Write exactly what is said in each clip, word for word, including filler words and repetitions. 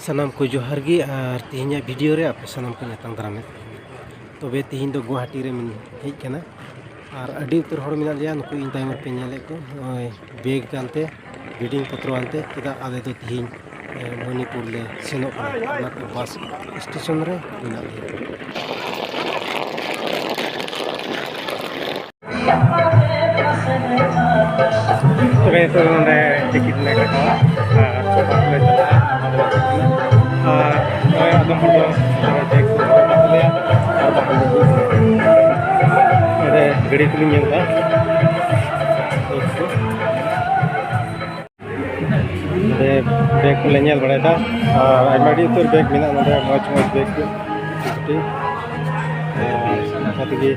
ᱥᱟᱱᱟᱢ ᱠᱚ ᱡᱚᱦᱟᱨ ᱜᱮ, ᱟᱨ ᱛᱮᱦᱮᱧᱟᱜ ᱵᱷᱤᱰᱤᱭᱳ ᱨᱮ ᱟᱯᱮ ᱥᱟᱱᱟᱢ ᱠᱚᱧ ᱟᱛᱟᱝ ᱫᱟᱨᱟᱢᱮᱫ ᱯᱮᱭᱟ᱾ ᱛᱚᱵᱮ ᱛᱮᱦᱮᱧ ᱫᱚ ᱜᱩᱣᱟᱦᱟᱴᱤ ᱨᱮ ᱢᱮᱱ-, ᱦᱮᱡ ᱠᱟᱱᱟ, ᱟᱨ ᱟᱹᱰᱤ ᱩᱛᱟᱹᱨ ᱦᱚᱲ ᱢᱮᱱᱟᱜ ᱞᱮᱭᱟ᱾ ᱱᱩᱠᱩ ᱤᱧ ᱛᱟᱭᱚᱢ ᱨᱮᱯᱮ ᱧᱮᱞᱮᱫ ᱠᱚ, ᱱᱚᱜᱼᱚᱭ ᱵᱮᱜᱽ ᱟᱱᱛᱮ, ᱵᱳᱨᱰᱤᱝ ᱯᱚᱛᱨᱚ ᱟᱱᱛᱮ, ᱪᱮᱫᱟᱜ ᱟᱞᱮ ᱫᱚ ᱛᱮᱦᱮᱧ, ᱮ, ᱢᱚᱱᱤᱯᱩᱨ ᱞᱮ ᱥᱮᱱᱚᱜ ᱠᱟᱱᱟ, ᱚᱱᱟᱛᱮ ᱵᱟᱥ ᱥᱴᱮᱥᱚᱱ ᱨᱮ ᱢᱮᱱᱟᱜ ᱞᱮᱭᱟ᱾ ᱛᱚᱵᱮ ᱱᱤᱛᱚᱜ ᱫᱚ ᱱᱚᱰᱮ ᱴᱤᱠᱤᱴ ᱞᱮ ᱠᱟᱴᱟᱣᱟ ᱟᱨ ᱵᱟᱥ ᱞᱮ ᱪᱟᱞᱟᱜᱼᱟ᱾ ᱟᱨ ᱱᱚᱜᱼᱚᱭ ᱟᱫᱚᱢ ᱦᱚᱲ ᱫᱚ ᱱᱚᱰᱮ ᱵᱮᱜᱽ ᱠᱚ ᱫᱚᱦᱚ ᱠᱟᱜ ᱛᱟᱞᱮᱭᱟ ᱟᱨ ᱵᱟᱠᱷᱟᱱ ᱫᱚ ᱱᱚᱰᱮ ᱜᱟᱹᱰᱤ ᱠᱚᱞᱤᱧ ᱧᱮᱞ ᱮᱫᱟ᱾ ᱱᱚᱰᱮ ᱵᱮᱜᱽ ᱠᱚᱞᱮ ᱧᱮᱞ ᱵᱟᱲᱟᱭᱮᱫᱟ ᱟᱨ ᱟᱭᱢᱟ ᱟᱹᱰᱤ ᱩᱛᱟᱹᱨ ᱵᱮᱜᱽ ᱢᱮᱱᱟᱜᱼᱟ ᱱᱚᱰᱮ, ᱢᱚᱡᱽ ᱢᱚᱡᱽ ᱵᱮᱜᱽ ᱠᱚ ᱠᱟᱹᱴᱤᱡ᱾ ᱟᱨ ᱚᱱᱠᱟ ᱛᱮᱜᱮ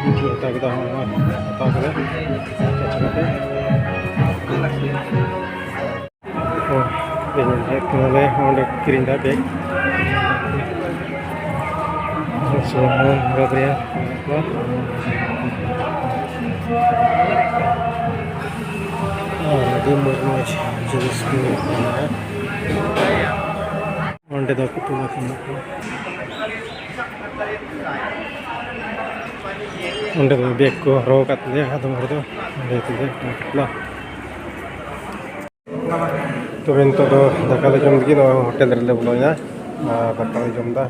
ᱤᱧ ᱦᱟᱛᱟᱣ ᱠᱮᱫᱟ, ᱦᱚᱸ, ᱦᱟᱛᱟᱣ ᱠᱮᱫᱟ᱾ ᱚ, ᱵᱮᱜᱽ ᱧᱮᱞ ᱵᱮᱜᱽ ᱱᱚᱰᱮ ᱠᱤᱨᱤᱧ ᱫᱟ ᱵᱮᱜᱽ᱾ ᱟᱪᱪᱷᱟ, ᱦᱚᱸ, ᱵᱟᱵᱟᱨᱮ᱾ ᱟᱨ ᱟᱹᱰᱤ ᱢᱚᱡᱽ ᱢᱚᱡᱽ ᱡᱤᱱᱤᱥ ᱠᱚ ᱢᱮᱱᱟᱜᱼᱟ᱾ ᱚᱸᱰᱮ ᱫᱚ ᱠᱩᱴᱩᱢ ᱟᱹᱠᱤᱱ ᱠᱚ᱾ ᱚᱸᱰᱮ ᱫᱚ ᱵᱮᱜᱽ ᱠᱚ ᱦᱚᱨᱚᱜ ᱟᱠᱟᱫ ᱛᱟᱞᱮᱭᱟ ᱟᱫᱚᱢ ᱦᱚᱲ ᱫᱚ᱾ ᱚᱸᱰᱮ ᱛᱮᱜᱮ ᱵᱟᱯᱞᱟ᱾ ᱛᱚᱵᱮ ᱱᱤᱛᱚᱜ ᱫᱚ ᱫᱟᱠᱟ ᱞᱮ ᱡᱚᱢ ᱞᱟᱹᱜᱤᱫ, ᱱᱚᱣᱟ ᱦᱳᱴᱮᱞ ᱨᱮᱞᱮ ᱵᱚᱞᱚᱭᱮᱱᱟ ᱟᱨ ᱫᱟᱠᱟ ᱞᱮ ᱡᱚᱢ ᱮᱫᱟ᱾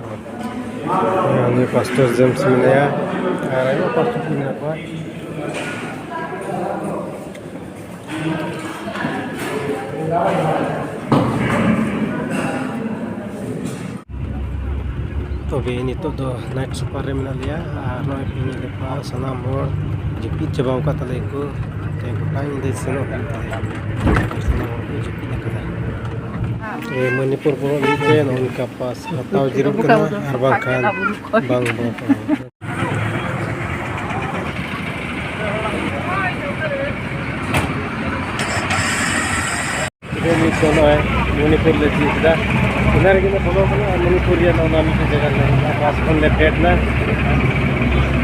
ᱱᱩᱭ ᱯᱟᱥᱴᱚᱨ ᱡᱮᱢᱥ ᱢᱮᱱᱟᱭᱟ ᱟᱨ ᱟᱭᱢᱟ ᱯᱟᱥᱴᱚᱨ ᱠᱚ ᱢᱮᱱᱟᱜ ᱠᱚᱣᱟ᱾ ᱛᱚᱵᱮ ᱱᱤᱛᱚᱜ ᱫᱚ ᱱᱟᱭᱤᱴ ᱥᱩᱯᱟᱨ ᱨᱮ ᱢᱮᱱᱟᱜ ᱞᱮᱭᱟ ᱟᱨ ᱱᱚᱜᱼᱚᱭ ᱯᱮ ᱧᱮᱞᱮᱫ ᱠᱚᱣᱟ ᱥᱟᱱᱟᱢ ᱦᱚᱲ ᱡᱟᱹᱯᱤᱫ ᱪᱟᱵᱟᱣ ᱟᱠᱟᱫ ᱛᱟᱞᱮᱭᱟ ᱠᱚ᱾ ᱛᱮ ᱜᱚᱴᱟ ᱧᱤᱫᱟᱹ ᱥᱮᱱᱚᱜ ᱦᱩᱭᱩᱜ ᱛᱟᱞᱮᱭᱟ ᱟᱨ ᱥᱟᱱᱟᱢ ᱦᱚᱲ ᱠᱚ ᱡᱟᱹᱯᱤᱫ ᱟᱠᱟᱫᱟ᱾ ᱛᱚᱵᱮ ᱢᱚᱱᱤᱯᱩᱨ ᱵᱚᱞᱚᱜ ᱞᱟᱹᱜᱤᱫ ᱛᱮ ᱱᱚᱜᱼᱚ ᱱᱚᱝᱠᱟ ᱯᱟᱥ ᱦᱟᱛᱟᱣ ᱡᱟᱹᱨᱩᱲ ᱠᱟᱱᱟ, ᱟᱨ ᱵᱟᱝᱠᱷᱟᱱ ᱵᱟᱝ ᱵᱚᱞᱚ ᱠᱟᱱᱟ᱾ ᱱᱤᱛ ᱫᱚ ᱱᱚᱜᱼᱚᱭ ᱢᱚᱱᱤᱯᱩᱨ ᱞᱮ ᱛᱤᱭᱳᱜ ᱠᱮᱫᱟ᱾ ᱚᱱᱟ ᱨᱮᱜᱮ ᱞᱮ ᱵᱚᱞᱚ ᱠᱟᱱᱟ ᱟᱨ ᱢᱚᱱᱤᱯᱩᱨ ᱨᱮᱭᱟᱜ ᱱᱚᱜᱼᱚ ᱱᱚᱣᱟ ᱢᱤᱫᱴᱮᱱ ᱡᱟᱭᱜᱟ ᱨᱮ ᱢᱮᱱᱟᱜᱼᱟ᱾ ᱵᱟᱥ ᱠᱷᱚᱱ ᱞᱮ ᱯᱷᱮᱰ ᱮᱱᱟ᱾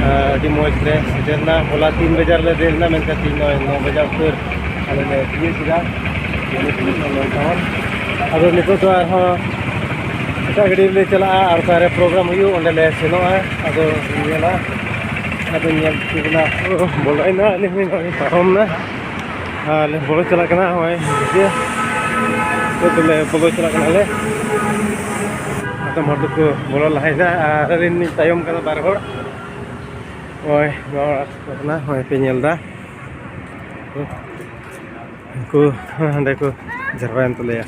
ᱟᱨ ᱟᱹᱰᱤ ᱢᱚᱡᱽ ᱞᱮ ᱥᱮᱴᱮᱨ ᱮᱱᱟ᱾ ᱦᱚᱞᱟ ᱛᱤᱱ ᱵᱟᱡᱟᱨ ᱞᱮ ᱫᱮᱡ ᱞᱮᱱᱟ, ᱢᱮᱱᱠᱷᱟᱱ ᱛᱮᱦᱮᱧ ᱱᱚᱜᱼᱚᱭ ᱱᱚ ᱵᱟᱡᱟ ᱩᱛᱟᱹᱨ ᱟᱞᱮ ᱞᱮ ᱛᱤᱭᱳᱜ ᱠᱮᱫᱟ ᱢᱚᱱᱤᱯᱩᱨ ᱱᱚᱜᱼᱚᱭ ᱴᱟᱣᱟᱨ᱾ ᱟᱫᱚ ᱱᱤᱛᱚᱜ ᱫᱚ ᱟᱨᱦᱚᱸ ᱮᱴᱟᱜ ᱜᱟᱹᱰᱤ ᱨᱮᱞᱮ ᱪᱟᱞᱟᱜᱼᱟ, ᱟᱨ ᱚᱠᱟᱨᱮ ᱯᱨᱳᱜᱨᱟᱢ ᱦᱩᱭᱩᱜ ᱚᱸᱰᱮ ᱞᱮ ᱥᱮᱱᱚᱜᱼᱟ᱾ ᱟᱫᱚ ᱧᱮᱞᱟ, ᱟᱫᱚ ᱧᱮᱞ ᱴᱷᱤᱠ ᱮᱱᱟ᱾ ᱵᱚᱞᱚᱭᱮᱱᱟ, ᱟᱹᱞᱤᱧ ᱦᱚᱸ ᱱᱚᱜᱼᱚᱭ ᱯᱟᱨᱚᱢ ᱮᱱᱟ᱾ ᱟᱨ ᱞᱮ ᱵᱚᱞᱚ ᱪᱟᱞᱟᱜ ᱠᱟᱱᱟ ᱱᱚᱜᱼᱚᱭ ᱡᱮ᱾ ᱱᱤᱛᱚᱜ ᱫᱚᱞᱮ ᱵᱚᱞᱚ ᱪᱟᱞᱟᱜ ᱠᱟᱱᱟᱞᱮ᱾ ᱟᱫᱚᱢ ᱦᱚᱲ ᱫᱚᱠᱚ ᱵᱚᱞᱚ ᱞᱟᱦᱟᱭᱮᱱᱟ ᱟᱨ ᱟᱹᱞᱤᱧ ᱞᱤᱧ ᱛᱟᱭᱚᱢ ᱠᱟᱱᱟ ᱵᱟᱨ ᱦᱚᱲ᱾ ᱱᱚᱜᱼᱚᱭ ᱱᱚᱣᱟ ᱚᱲᱟᱜ ᱥᱮᱴᱮᱨ ᱠᱟᱱᱟ, ᱱᱚᱜᱼᱚᱭ ᱯᱮ ᱧᱮᱞ ᱮᱫᱟ᱾ ᱩᱱᱠᱩ ᱦᱟᱸᱰᱮ ᱠᱚ ᱡᱟᱨᱣᱟᱭᱮᱱ ᱛᱟᱞᱮᱭᱟ᱾